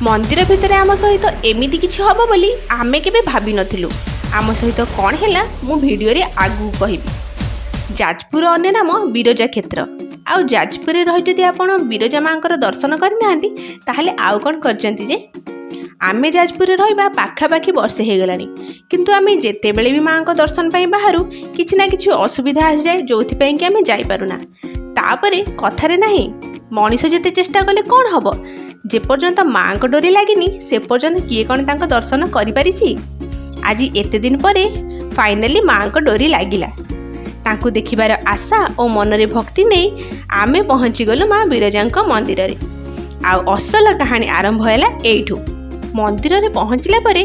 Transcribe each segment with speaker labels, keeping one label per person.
Speaker 1: ମନ୍ଦିର ଭିତରେ ଆମ ସହିତ ଏମିତି କିଛି ହେବ ବୋଲି ଆମେ କେବେ ଭାବିନଥିଲୁ। ଆମ ସହିତ କ'ଣ ହେଲା, ମୁଁ ଭିଡ଼ିଓରେ ଆଗକୁ କହିବି। ଯାଜପୁର ଅନ୍ୟ ନାମ ବିରଜା କ୍ଷେତ୍ର। ଆଉ ଯାଜପୁରରେ ରହି ଯଦି ଆପଣ ବିରଜା ମାଙ୍କର ଦର୍ଶନ କରିନାହାନ୍ତି, ତାହେଲେ ଆଉ କ'ଣ କରିଛନ୍ତି ଯେ? ଆମେ ଯାଜପୁରରେ ରହିବା ପାଖାପାଖି ବର୍ଷେ ହେଇଗଲାଣି, କିନ୍ତୁ ଆମେ ଯେତେବେଳେ ବି ମାଆଙ୍କ ଦର୍ଶନ ପାଇଁ ବାହାରୁ, କିଛି ନା କିଛି ଅସୁବିଧା ଆସିଯାଏ, ଯେଉଁଥିପାଇଁ କି ଆମେ ଯାଇପାରୁନା। ତାପରେ କଥାରେ ନାହିଁ, ମଣିଷ ଯେତେ ଚେଷ୍ଟା କଲେ କ'ଣ ହେବ, ଯେପର୍ଯ୍ୟନ୍ତ ମାଆଙ୍କ ଡୋରି ଲାଗିନି, ସେ ପର୍ଯ୍ୟନ୍ତ କିଏ କ'ଣ ତାଙ୍କ ଦର୍ଶନ କରିପାରିଛି? ଆଜି ଏତେ ଦିନ ପରେ ଫାଇନାଲି ମାଆଙ୍କ ଡୋରି ଲାଗିଲା। ତାଙ୍କୁ ଦେଖିବାର ଆଶା ଓ ମନରେ ଭକ୍ତି ନେଇ ଆମେ ପହଞ୍ଚିଗଲୁ ମା ବିରଜାଙ୍କ ମନ୍ଦିରରେ। ଆଉ ଅସଲ କାହାଣୀ ଆରମ୍ଭ ହେଲା ଏଇଠୁ। ମନ୍ଦିରରେ ପହଞ୍ଚିଲା ପରେ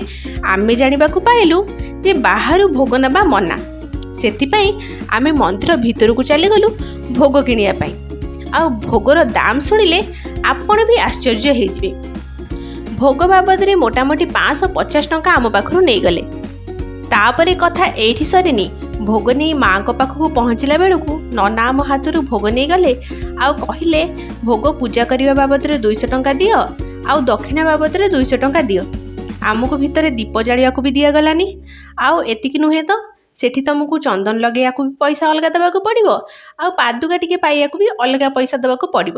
Speaker 1: ଆମେ ଜାଣିବାକୁ ପାଇଲୁ ଯେ ବାହାରୁ ଭୋଗ ନେବା ମନା। ସେଥିପାଇଁ ଆମେ ମନ୍ଦିର ଭିତରକୁ ଚାଲିଗଲୁ ଭୋଗ କିଣିବା ପାଇଁ। ଆଉ ଭୋଗର ଦାମ ଶୁଣିଲେ ଆପଣ ବି ଆଶ୍ଚର୍ଯ୍ୟ ହେଇଯିବେ। ଭୋଗ ବାବଦରେ ମୋଟାମୋଟି 550 ଟଙ୍କା ଆମ ପାଖରୁ ନେଇଗଲେ। ତାପରେ କଥା ଏଇଠି ସରିନି। ଭୋଗ ନେଇ ମାଆଙ୍କ ପାଖକୁ ପହଞ୍ଚିଲା ବେଳକୁ ନନା ଆମ ହାତରୁ ଭୋଗ ନେଇଗଲେ ଆଉ କହିଲେ, ଭୋଗ ପୂଜା କରିବା ବାବଦରେ 200 ଟଙ୍କା ଦିଅ ଆଉ ଦକ୍ଷିଣା ବାବଦରେ 200 ଟଙ୍କା ଦିଅ। ଆମକୁ ଭିତରେ ଦୀପ ଜାଳିବାକୁ ବି ଦିଆଗଲାନି। ଆଉ ଏତିକି ନୁହେଁ ତ, ସେଠି ତମକୁ ଚନ୍ଦନ ଲଗେଇବାକୁ ବି ପଇସା ଅଲଗା ଦେବାକୁ ପଡ଼ିବ ଆଉ ପାଦୁକା ଟିକେ ପାଇବାକୁ ବି ଅଲଗା ପଇସା ଦେବାକୁ ପଡ଼ିବ।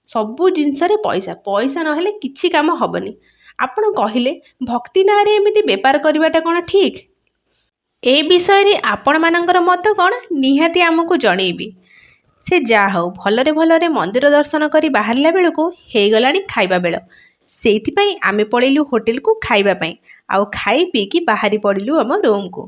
Speaker 1: ସବୁ ଜିନିଷରେ ପଇସା। ପଇସା ନହେଲେ କିଛି କାମ ହେବନି। ଆପଣ କହିଲେ, ଭକ୍ତି ନାଁରେ ଏମିତି ବେପାର କରିବାଟା କ'ଣ ଠିକ୍? ଏ ବିଷୟରେ ଆପଣମାନଙ୍କର ମତ କ'ଣ, ନିହାତି ଆମକୁ ଜଣେଇବେ। ସେ ଯାହା ହଉ, ଭଲରେ ଭଲରେ ମନ୍ଦିର ଦର୍ଶନ କରି ବାହାରିଲା ବେଳକୁ ହେଇଗଲାଣି ଖାଇବା ବେଳ। ସେଇଥିପାଇଁ ଆମେ ପଳେଇଲୁ ହୋଟେଲକୁ ଖାଇବା ପାଇଁ ଆଉ ଖାଇ ପିଇକି ବାହାରି ପଡ଼ିଲୁ ଆମ ରୁମ୍କୁ।